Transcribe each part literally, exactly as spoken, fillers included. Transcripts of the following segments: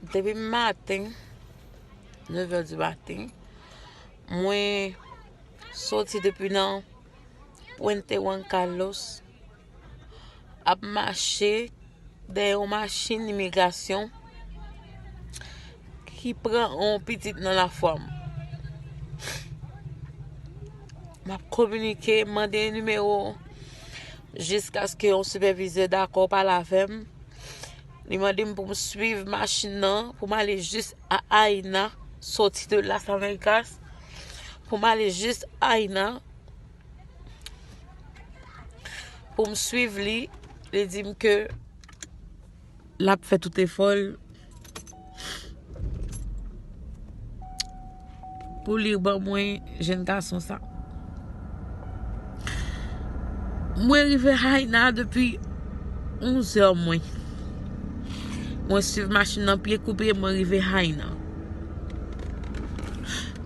Depi maten, nevè di maten, mwen soti depi nan Puente Juan Carlos, ap mache dèyè yon machin imigrasyon ki pran yon pitit nan lafwa m. M ap kominike, mande nimewo, jiskaske yon sipèvizè dakò pale avè m. Li mande m pou m swiv machin nan, pou m ale jis a Aina, soti de Las Américas, pou m ale jis Aina, pou m swiv li. Li di m ke l ap fè tout efò l pou li ban mwen jèn gason sa. Mwen rive Aina depi onzè mwen. Mwen swiv machin nan pye koupe, mwen rive Aina.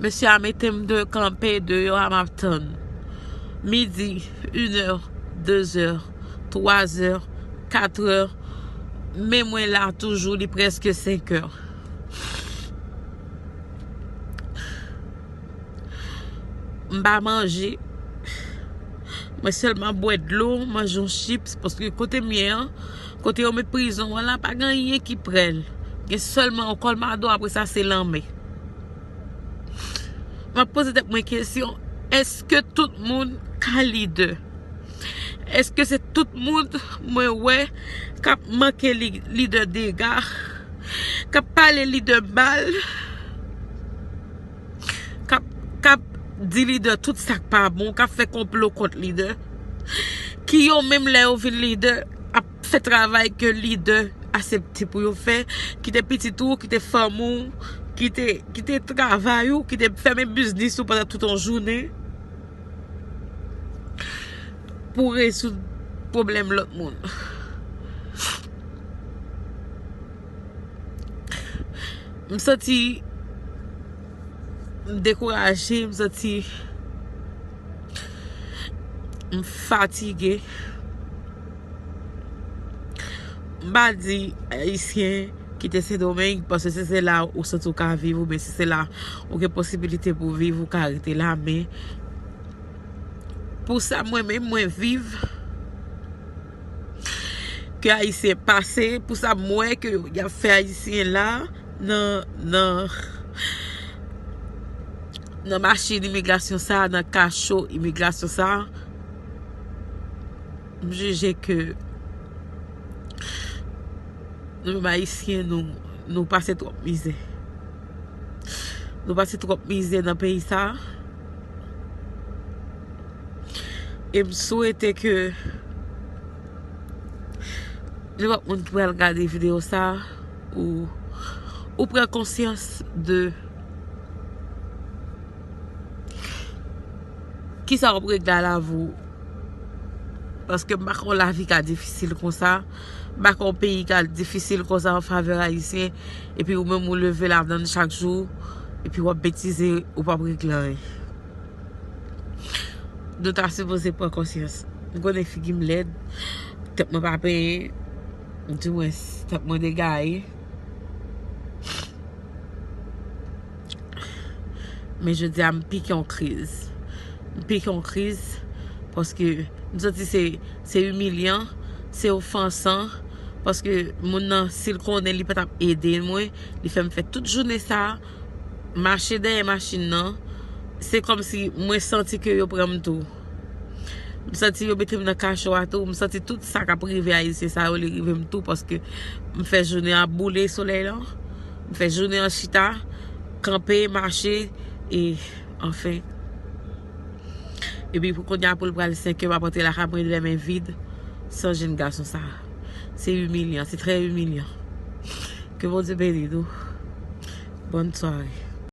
Mesye a mete m de kanpe deyò a, m ap tann. Midi, inè, dezè, twazè, katrè, men mwen la toujou, li prèske senkè. M pa manje. Mwen sèlman bwè dlo, manje yon chips, paske kote m ye an, kote yo met prizon an la, pa gen anyen ki prè l. Gen sèlman yon kòlmado, apre sa se lanmè. M ap poze tèt mwen kesyon, èske tout moun ka lidè? Èske se tout moun mwen wè k ap manke li, lidè dega, k ap pale lidè mal, k ap, k ap di lidè tout sa k pa bon, k ap fè konplo kont lidè, ki yo menm lè yo vin lidè ap fè travay ke lidè asepte pou yo fè, kite pitit ou, kite fanm ou, kite, kite travay ou, kite fèmen biznis ou pandan tout yon jounen pou rezoud pwoblèm lòt moun. M santi m dekouraje, m santi m fatige. M pa di Ayisyen kite Sendomeng, paske si se la ou santi w ka viv, oubyen si se la ou gen posibilite pou viv, ou ka rete la, men pou sa mwen menm mwen viv, ke Ayisyen pase, pou sa m wè ke y ap fè Ayisyen la nan, nan, nan machin imigrasyon sa, nan kacho imigrasyon sa, m jije ke nou menm Ayisyen, nou, nou pase twòp mizè. Nou pase twòp mizè nan peyi sa. E m swete ke nenpòt moun ki pral gade videyo sa, ou, ou pran konsyans de kisa w ap regle a lavi w. Paske m pa kwè yon lavi ka difisil konsa. M pa kwè yon peyi ka difisil konsa an favè Ayisyen. Epi ou menm ou leve ladann chak jou. Epi w ap betize, ou p ap regle anyen. Nou ta sipoze pran konsyans. M konnen figi m lèd. Tèt mwen pa penyen. Dimwens, tèt mwen degaye. Men jodi a, m pike yon kriz. M pike yon kriz paske m santi se, se imilyan, se ofansan. Paske moun nan, si l konnen, li pa t ap ede mwen, li fè m fè tout jounen sa a, mache dèyè machin nan. Se kòmsi mwen santi ke yo pran m tou. M santi yo mete m nan kacho a tou. M santi tout sa k ap rive Ayisyen sa yo, li rive m tou, paske m fè jounen an boule solèy lan. M fè jounen an chita, kanpe, mache, e, anfen. Epi pou kounye a, pou l pral senkè, m ap rantre lakay mwen lè men vid, san jèn gason sa. Se imilyan, se trè imilyan. Ke Bondye beni nou. Bòn sware.